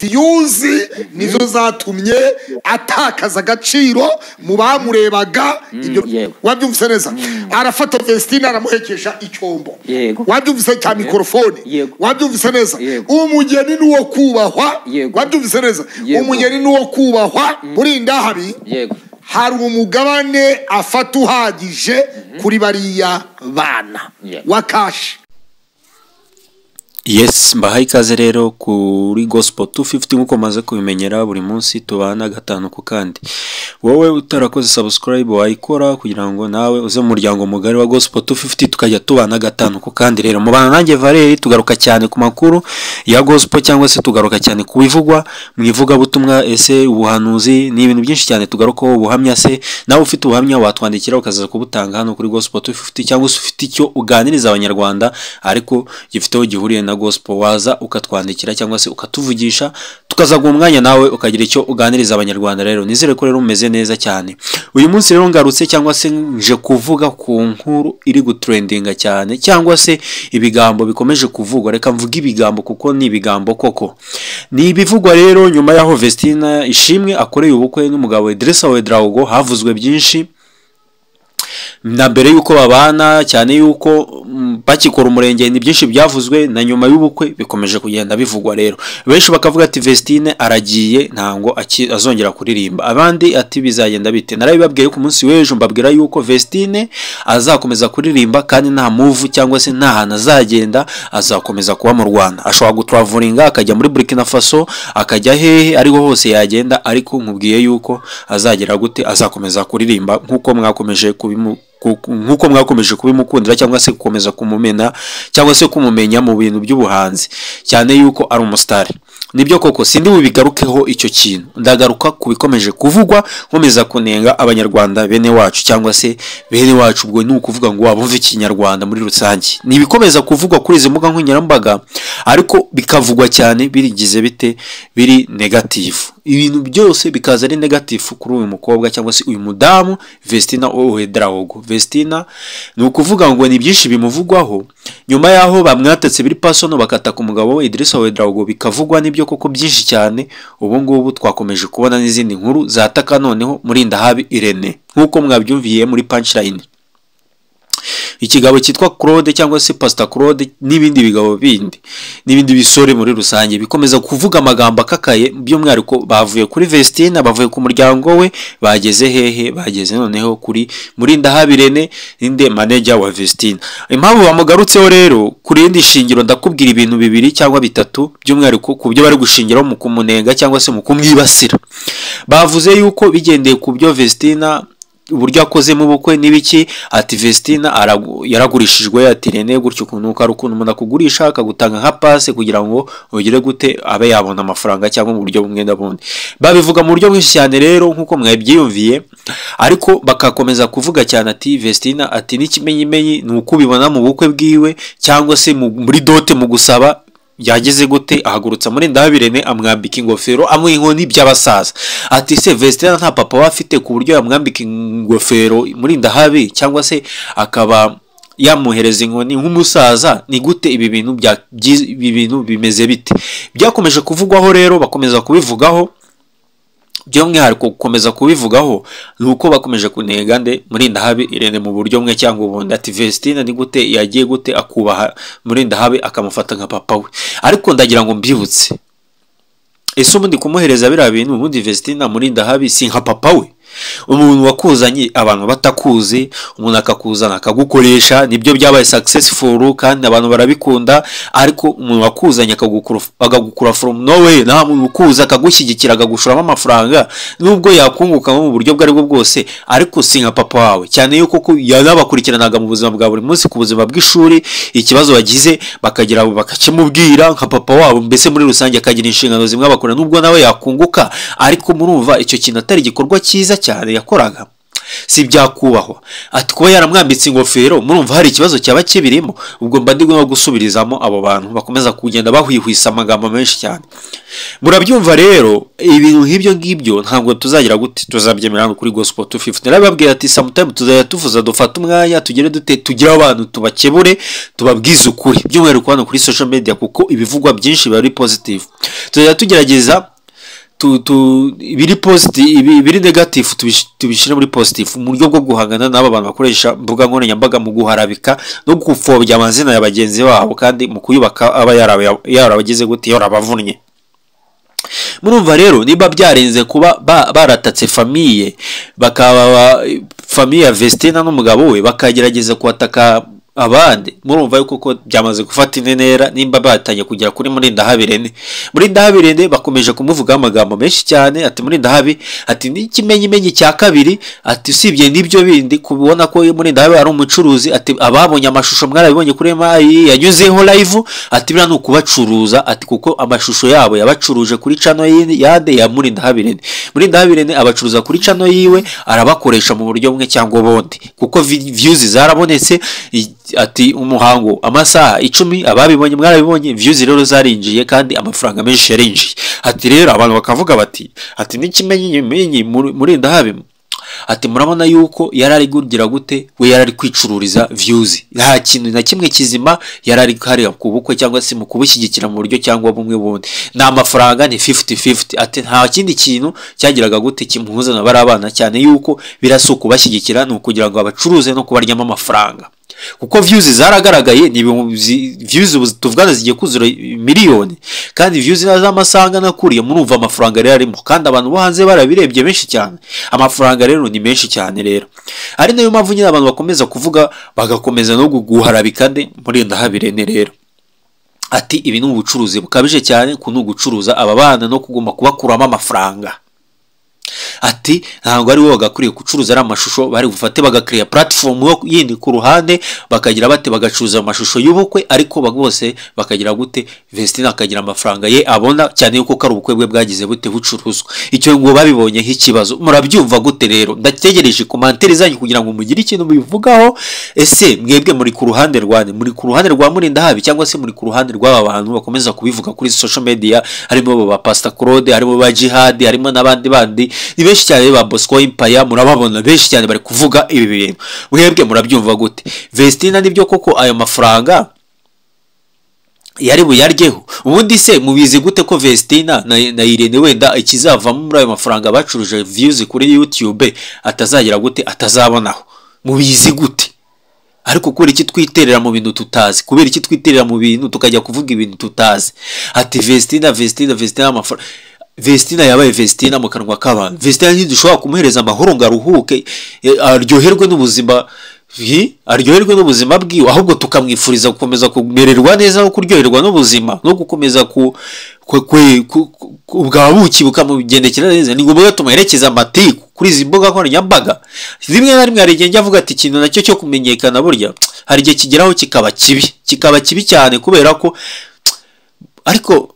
Views nizo zatumye atakaza agaciro mu bamurebaga ibyo. Wabyumvise neza? Arafata Vestine, aramuhekesha icyombo. Wabyumvise? Cya mikorofone. Wabyumvise neza? Yego. Umugeni ni uwo kubahwa. Wabyumvise neza? Yego. Umugeni ni uwo kubahwa muri Ndahabi. Hari umugabane afata uhagije kuri bariya bana wa cash. Yes, mbahaye ikaze rero kuri Gospel 250. Nk'uko maze kubimenyera, buri munsi tubana gatanu ku kandi. Wowe utarakoze subscribe, wayikora kugira ngo nawe uze mu muryango mugari wa Gospel 250, tukajya tubana gatanu ku kandi. Rero mubana nanjye Valeri, tugaruka cyane ku makuru ya gospel cyangwa se tugaruka cyane ku bivugwa mu ivugabutumwa, ese ubuhanuzi, ni ibintu byinshi cyane tugarukaho, ubuhamya. Se nawe ufite ubuhamya, watwandikira ukazaza kubutanga hano kuri Gospel 250, cyangwa se ufite icyo uganiriza Abanyarwanda ariko gifite aho gihuriye na gospel, waza ukatwandikira cyangwa se ukatuvugisha, tukazaguha umwanya nawe ukagira icyo uganiriza Abanyarwanda. Rero nizere ko rero mumeze neza cyane. Uyu munsi rero ngarutse cyangwa se nje kuvuga ku nkuru iri gutrendinga cyane, cyangwa se ibigambo bikomeje kuvugwa. Reka mvuge ibigambo kuko ni ibigambo koko, ni ibivugwa. Rero nyuma y'aho Vestina Ishimwe akoreye ubukwe n'umugabo Idrissa Ouedraogo, havuzwe byinshi na mbere y'uko babana, cyane y'uko bakikora umurenge, ni byinshi byavuzwe, na nyuma y'ubukwe bikomeje kugenda bivugwa. Rero benshi bakavuga ati Vestine aragiye, ntango azongera kuririmba, abandi ati bizagenda bite? Narabibabwiye ku munsi w'ejo, mbabwira yuko Vestine azakomeza kuririmba kandi nta move cyangwa se nta hantu azagenda, azakomeza kuba mu Rwanda. Ashobora gutravelinga akajya muri Burkina Faso, akajya hehe, ariho hose yagenda, ariko nkubwiye yuko azagera gute, azakomeza kuririmba nk'uko mwakomeje kubimukundira cyangwa se gukomeza kumumena cyangwa se kumumenya mu bintu by'ubuhanzi, cyane yuko ari umusitari. Nibyo koko, sindi bubigarukeho icyo kintu, ndagaruka ku bikomeje kuvugwa, nkomeza kunenga Abanyarwanda bene wacu, cyangwa se bene wacu, ubwo ni ukuvuga ngo wabumva Ikinyarwanda muri rusange. Ni ibikomeza kuvugwa kuri izi mbuga nkoranyambaga, ariko bikavugwa cyane birigize bite, biri negative. Ibintu byose bikaza ari negative kuri uyu mukobwa cyangwa se uyu mudamu Vestina Ouedraogo. Vestina, ni ukuvuga ngo ni byinshi bimuvugwaho nyuma y'aho bamwatatse biri personal, bakataka umugabo we Idrissa Ouedraogo, bikavugwa n'ibyo koko byinshi cyane. Ubu ngubu twakomeje kubona n'izindi nkuru zataka noneho Murindahabi Irene, nk'uko mwabyumviye muri punchline, ikigabo cyitwa Claude cyangwa se Pastor Claude n'ibindi bigabo bindi n'ibindi bisore muri rusange bikomeza kuvuga amagambo akakaye. By'umwihariko bavuye kuri Vestina, bavuye ku muryango we, bageze hehe? Bageze noneho kuri Murindahabi Irene, ninde manager wa Vestina. Impamvu bamugarutseho rero kuri yindi shingiro, ndakubwira ibintu bibiri cyangwa bitatu, by'umwihariko ku byo bari gushingiraho mu kumunenga cyangwa se mu kumwibasira. Bavuze yuko bigendeye ku byo Vestina, uburyo akozemo ubukwe n'ibiki, ati Vestina yaragurishijwe, ati Rene gutyo ukuntu ari ukuntu umuntu akugurisha, akagutanga nka passe kugira ngo ugire gute, abe yabona amafaranga, cyangwa mu buryo bumwe na bundi. Babivuga mu buryo bwinshi cyane rero nk'uko mwabyiyumviye, ariko bakakomeza kuvuga cyane ati Vestina, ati n'ikimenyimenyi ni uko ubibona mu bukwe bwiwe cyangwa se muri dot, mu gusaba, yageze gute, ahagurutsa Murindahabi Irene, amwambika ingofero, amuha inkoni by'abasaza. Ati se Vestina nta papa we afite ku buryo yamwambika ingofero Murindahabi, cyangwa se akaba yamuhereza inkoni nk'umusaza? Ni gute ibi bintu bya ibi bintu bimeze bite? Byakomeje kuvugwaho rero, bakomeza kubivugaho. By'umwihariko gukomeza kubivugaho ni uko bakomeje kunenga nde? Murindahabi Irene, mu buryo bumwe cyangwa ubundi. Ati Vestina ni gute yagiye gute akubaha Murindahabi, akamufata nka papa we? Ariko ndagira ngo mbibutse, ese ubundi kumuhereza biriya bintu, ubundi Vestina Murindahabi si nka papa we? Umuntu wakuzanye abantu batakuzi, umuntu akakuzana akagukoresha, nibyo byabaye successful kandi abantu barabikunda, ariko umuntu wakuzanye akagukura from nowhere, nta muntu ukuza, akagushyigikira, akagushoramo amafaranga, nubwo yakunguka mu buryo bwo aribwo bwose, ariko si nka papa wawe? Cyane yuko ko yanabakurikiranaga mu buzima bwa buri munsi, ku buzima bw'ishuri, ikibazo bagize bakagira bakakimubwira nka papa wabo, mbese muri rusange akagira inshingano zimwe abakora, nubwo nawe yakunguka. Ariko murumva icyo kintu atari igikorwa cyiza cyane yakoraga? Si byakubahwa. Ati kuba yaramwambitse ingofero, murumva hari ikibazo cyaba kibirimo? Ubwo mba ndi no gusubirizamo abo bantu bakomeza kugenda bahwihwisa amagambo menshi cyane. Murabyumva rero, ibintu nk'ibyo ngibyo ntabwo tuzagira gute, tuzabyemera hano kuri Gospel 250. Narababwira ati sometime tuzajya tuvuza, dufate umwanya, tugere dute, tugire abantu tubakebure, tubabwize ukuri, by'umwihariko hano kuri social media, kuko ibivugwa byinshi biba ari positive. Tuzajya tugerageza ibiri positive, ibiri negative tubishyire muri positive, mu buryo bwo guhangana n'aba bantu bakoresha imbuga nkoranyambaga mu guharabika no gupfobya amazina ya bagenzi babo, kandi mu kuyubaka aba yarabagize gute, yarabavunnye. Murumva rero, niba byarenze kuba baratatse famille, bakaba famille ya Vestina n'umugabo we, bakagerageza kubataka abandi, murumva yuko ko byamaze gufata intera. Nimba batangiye kugera kuri Murindahabi Irene, Murindahabi Irene bakomeje kumuvugaho amagambo menshi cyane. Ati Murindahabi, ati n'ikimenyimenyi cya kabiri, ati usibye n'ibyo bindi kubona ko Murindahabi ari umucuruzi, ati ababonye amashusho mwarabibonye kuri MI yanyuzeho live, ati biriya ni ukubacuruza, ati kuko amashusho yabo yabacuruje kuri channel yande ya Murindahabi Irene. Murindahabi Irene abacuruza kuri channel yiwe, arabakoresha mu buryo bumwe cyangwa ubundi, kuko views zarabonetse. Ati umuhango amasaha 10, ababibonye mwarabibonye, views rero zarinjiye kandi amafaranga menshi yarinjiye. Ati rero abantu bakavuga bati, ati n'ikimenyimenyi Murindahabi, ati murabona yuko yari ari kugira gute, we yari ari kwicururiza views, nta kintu na kimwe kizima yari ari hariya ku bukwe cyangwa se mu kubushyigikira mu buryo cyangwa bumwe bundi, ni amafaranga, ni 50-50. Ati nta kindi kintu cyagiraga gute kimuhuza na bari abana, cyane yuko birasa ukubashyigikira ni ukugira ngo abacuruze no kubaryamo amafaranga, kuko views zaragaragaye, ni views ubu tuvugana zigiye kuzura miliyoni, kandi views z'amasaha angana kuriya, murumva amafaranga rero arimo, kandi abantu bo hanze barabirebye benshi cyane. Amafaranga rero ni menshi cyane rero, ari nayo mpamvu nyine abantu bakomeza kuvuga, bagakomeza no guharabika nde, Murindahabi Irene. Rero ati ibi ni ubucuruzi bukabije cyane, ku ni ugucuruza aba bana no kuguma kubakuramo amafaranga. Ati ntabwo ari wowe wagakwiriye gucuruza ari amashusho, bari bufate bagakiriya platform yo yindi ku ruhande, bakagira bate, bagacuruza amashusho y'ubukwe, ariko bose bakagira gute, Vestina akagira amafaranga ye abona, cyane yuko kari ubukwe bwe bwagize bute, bucuruzwa. Icyo ngo babibonye nk'ikibazo. Murabyumva gute rero? Ndategereje commentaire zanyu kugira ngo mugire ikintu mubivugaho. Ese mwebwe muri ku ruhande rwane, muri ku ruhande rwa Murindahabi, cyangwa se muri ku ruhande rw'aba bantu bakomeza kubivuga kuri social media, harimo ba Pastor Claude, harimo ba Jihad, harimo n'abandi bandi ni benshi cyane, ba Bosco Empire, murababona benshi cyane bari kuvuga ibi bintu. Mwebwe murabyumva gute? Vestina nibyo koko ayo mafaranga yari buyaryeho? Ubundi se mubizi gute ko Vestina na Irene wenda ikizavamo muri ayo mafaranga bacuruje views kuri YouTube atazagira gute, atazabonaho? Mubizi gute? Ariko kubera iki twiterera mu bintu tutazi? Kubera iki twiterera mu bintu tukajya kuvuga ibintu tutazi? Ati Vestina, Vestina, Vestina, amafaranga Vestina yabaye Vestina mu kanwa k'abantu. Vestina ntidushobora kumuhereza amahoro ngo aruhuke, aryoherwe n'ubuzima, aryoherwe n'ubuzima bwiwe, ahubwo tukamwifuriza gukomeza kumererwa neza no kuryoherwa n'ubuzima no gukomeza ku bwa buki bukamugendekera neza. Ni ngombwa tumuherekeza amatiku kuri izi mbuga nkoranyambaga. Rimwe na rimwe hari igihe njya avuga ati ikintu nacyo cyo kumenyekana burya hari igihe kigeraho kikaba kibi, kikaba kibi cyane, kubera ko ariko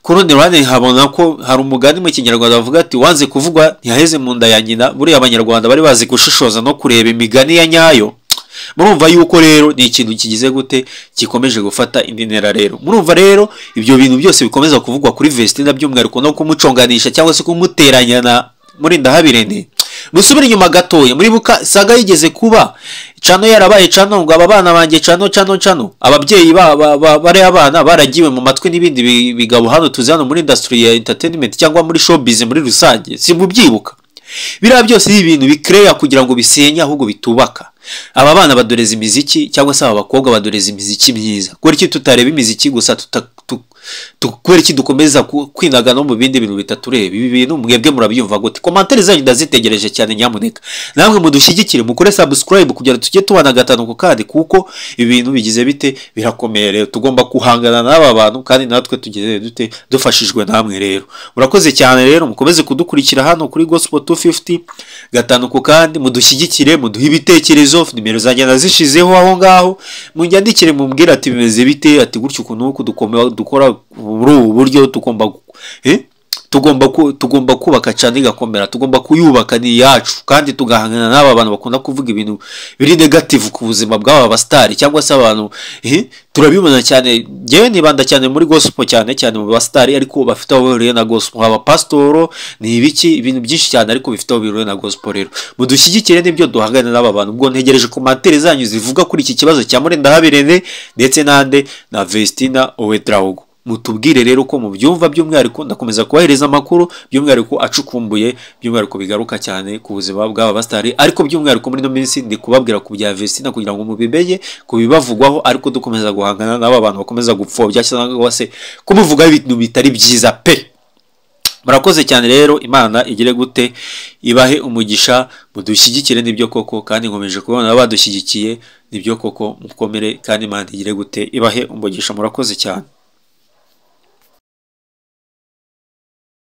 ku rundi ruhande nkabona ko hari umugani mu Kinyarwanda bavuga ati wanze kuvugwa ntiyaheze mu nda ya nyina. Buriya Abanyarwanda bari bazi gushishoza no kureba imigani ya nyayo. Murumva yuko rero ni ikintu kigize gute, gikomeje gufata indi ntera rero. Murumva rero ibyo bintu byose bikomeza kuvugwa kuri Vestina, by'umwihariko no kumuconganisha cyangwa se kumuteranya na Murindahabi Irene. Musubire inyuma gatoya, muribuka saga yigeze kuba channel yarabaye channel ngo aba bana banjye channel channel channel, ababyeyi bari abana baragiwe mu matwi n'ibindi bigabo hano tuzi hano muri industry ya entertainment cyangwa muri showbiz muri rusange, si mubyibuka? Biriya byose ni ibintu bikreya kugira ngo bisenye ahubwo bitubaka. Aba bana badoreza imiziki, cyangwa se aba bakobwa badoreza imiziki myiza. Kubera iki tutareba imiziki gusa, kubera iki dukomeza kwinaga no mu bindi bintu bitatureba? Ibi bintu mwebwe murabyumva gute? Commentaire zanyu ndazitegereje cyane, nyamuneka namwe mudushyigikire, mukore subscribe kugira ngo tujye tubana gatanu ku kandi, kuko ibi bintu bigize bite, birakomeye rero. Tugomba guhangana n'aba bantu kandi natwe tugeze dute, dufashijwe namwe rero. Murakoze cyane rero, mukomeze kudukurikira hano kuri Gospel 250 gatanu ku kandi, mudushyigikire, muduhe ibitekerezo, nimero zanjye nazishizeho aho ngaho, munyandikire mumbwire ati bimeze bite, ati gutyo ukuntu uku dukora muri ubu buryo tugomba Tugomba kubaka cyane igakomera, tugomba kuyubaka, ni iyacu, kandi tugahangana n'aba bantu bakunda kuvuga ibintu biri negative ku buzima bw'aba basitari cyangwa se abantu. Turabibona cyane, njyewe nibanda cyane muri gospel, cyane cyane mu basitari, ariko bafite aho bahuriye na gospel, aba pasitoro ni ibiki, ibintu byinshi cyane ariko bifite aho bihuriye na gospel. Rero mudushyigikire n'ibyo duhangane n'aba bantu. Ubwo ntegereje commentaire zanyu zivuga kuri iki kibazo cya Murindahabi Irene ndetse nande na Vestina Ouedraogo. Mutubwire rero ko mubyumva. By'umwihariko ndakomeza kubahereza amakuru by'umwihariko acukumbuye, by'umwihariko bigaruka cyane ku buzima bw'aba basitari, ariko by'umwihariko muri ino minsi ndi kubabwira ku bya Vestina kugira ngo mubimenye ku bibavugwaho, ariko dukomeza guhangana n'aba bantu bakomeza gupfobya cyangwa se kumuvugaho ibintu bitari byiza pe. Murakoze cyane rero, Imana igire gute, ibahe umugisha, mudushyigikire nibyo koko, kandi nkomeje kubona badushyigikiye nibyo koko. Mukomere kandi Imana igire gute, ibahe umugisha. Murakoze cyane.